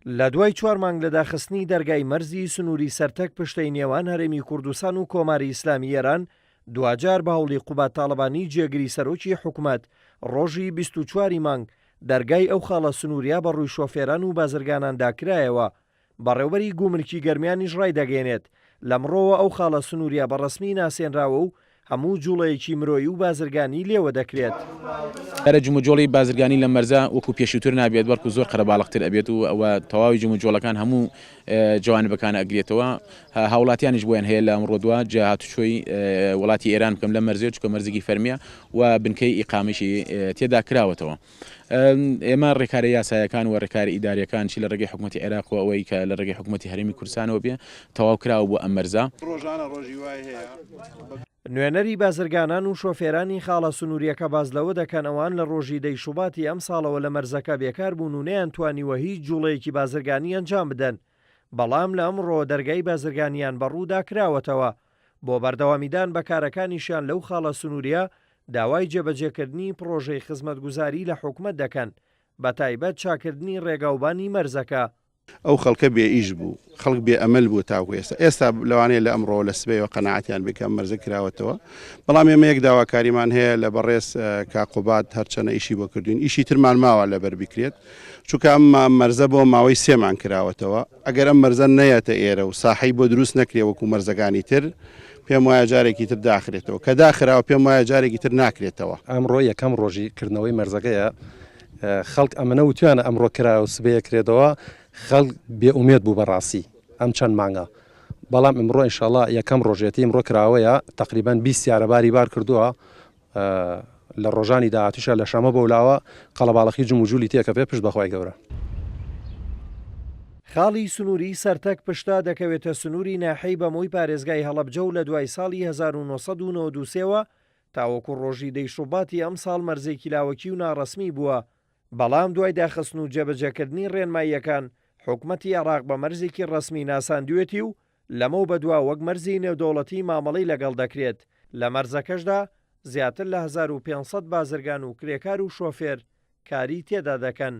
لە دوای چوار مانگ لە داخستنی دەرگای مەرزی سنووری سەرتەک پشتەی نێوان هەرێمی کوردستان و کۆماری ئیسلامی ئێران، دواجار بە هەوڵی قوباد تاڵەبانی جێگری سەرۆکی حکومەت، ڕۆژی 24 ی مانگ دەرگای ئەو خاڵە سنووریە بە ڕووی شۆفێران و بازرگاناندا کرایەوە. بەڕێوبەری گومرکی گەرمیانیش ڕایدەگەیەنێت، لەمڕۆوە ئەو خاڵە سنووریە بە ڕەسمی ناسێنراوە و هەموو جوڵەیەکی مرۆیی و بازرگانی لێوە دەکرێت. دیارە جموجۆڵی بازرگانی لەم مەرزە وەکو پێشووتر نابێت، بەڵکو زۆر قەرەباڵغتر ئەبێت و ئەوە تەواوی جموجۆڵەکان هەموو جەوانبەکان ئەگرێتەوە، هاوڵاتیانیش بۆیان هەیە لە ئەمڕۆ دوا جا هاتوچۆی وڵاتی ئێران بکەن لەم مەرزەیە، چونکە مەرزێکی فەرمییە و بنکەی ئیقامەیشی تێدا کراوەتەوە. ئێمە ڕێکارە یاسایەکان و ڕێکارە ئیدارییەکان چی لە ڕێگەی حکومەتی عێراق و ئەوەی کە لە ڕێگەی حکومەتی هەرێمی کوردستانەوە بێ تەواو کراوە بۆ ئەم مەرزە. ڕۆژانە ڕۆژی وای هەیە بە. نوێنەری بازرگانان و شۆفێرانی خاڵە سنوورییەکە باس لەوە دەکەن ئەوان لە ڕۆژی دەی شوباتی ئەمساڵەوە لە مەرزەکە بێکار بوون و نەیانتوانیوە هیچ جوڵەیەکی بازرگانی ئەنجام بدەن بەڵام لە ئەمڕۆوە دەرگای بازرگانیان بەڕوودا کراوەتەوە بۆ بەردەوامیدان بە کارەکانیشیان لەو خاڵە سنوورییە داوای جێبەجێکردنی پڕۆژەی خزمەتگوزاری لە حکومەت دەکەن، بەتایبەت چاککردنی ڕێگاوبانی مەرزەکە. ئەو خەڵکە بێ ئیش بوو، خەڵک بێ ئەمەل بوو تاکو ئێستا، ئێستا لەوانەیە لە ئەمڕۆوە لە سبەیەوە قەناعەتیان بێ کە ئەم مەرزە کراوەتەوە، بەڵام ئێمە یەک داواکاریمان هەیە لە بەڕێز کاک قوباد هەرچەنە ئیشی بۆ کردوین ئیشی ترمان ماوە لەبەر بکرێت، چونکە ئەم مەرزە بۆ ماوەی سێ مانگ کراوەتەوە، ئەگەر ئەم مەرزە نەیەتە ئێرە و ساحەی بۆ دروست نەکرێ وەکو مەرزەکانی تر، پێم وایە جارێکی تر داخرێتەوە. کە داخراوە پێم وایە جارێکی تر ناکرێتەوە. ئەمڕۆ یەکەم ڕۆژی کردنەوەی مەرزەکەیە، خەڵک ئەمەنە وتویانە ئەمڕۆ کرایە و سبەیە کرێتەوە، خەڵک بێ ئومێد بوو بەڕاستی ئەم چەند مانگە، بەڵام ئمڕۆ ئینشاڵا یەکەم ڕۆژێتی ئمڕۆ کراوەیە، تەقریبەن 20 سیارە باری بار کردووە، لە ڕۆژانی داهاتووشا لە شەمە بەولاوە قەڵەباڵخی جموجولی تێکەپێ پشت بەخوای گەورە. خاڵی سنووریی سەرتەک پشتا دەکەوێتە سنووری ناحیەی بەمۆی پارێزگای هەڵەبجە و لە دوای ساڵی 1993 وە تاوەکو ڕۆژی دەی شوباتی ئەمساڵ مەرزێکی لاوەکی و ناڕەسمی بووە، بەڵام دوای داخستن و جێبەجێکردنی ڕێنماییەکان حکومەتی عێراق بە مەرزێکی ڕەسمی ناساندوویەتی و لەمەو بەدوا وەک مەرزی نێودەوڵەتی مامەڵەی لەگەڵ دەکرێت، لە مەرزەکەشدا زیاتر لە 1500 بازرگان و کرێکار و شۆفێر کاری تێدا دەکەن.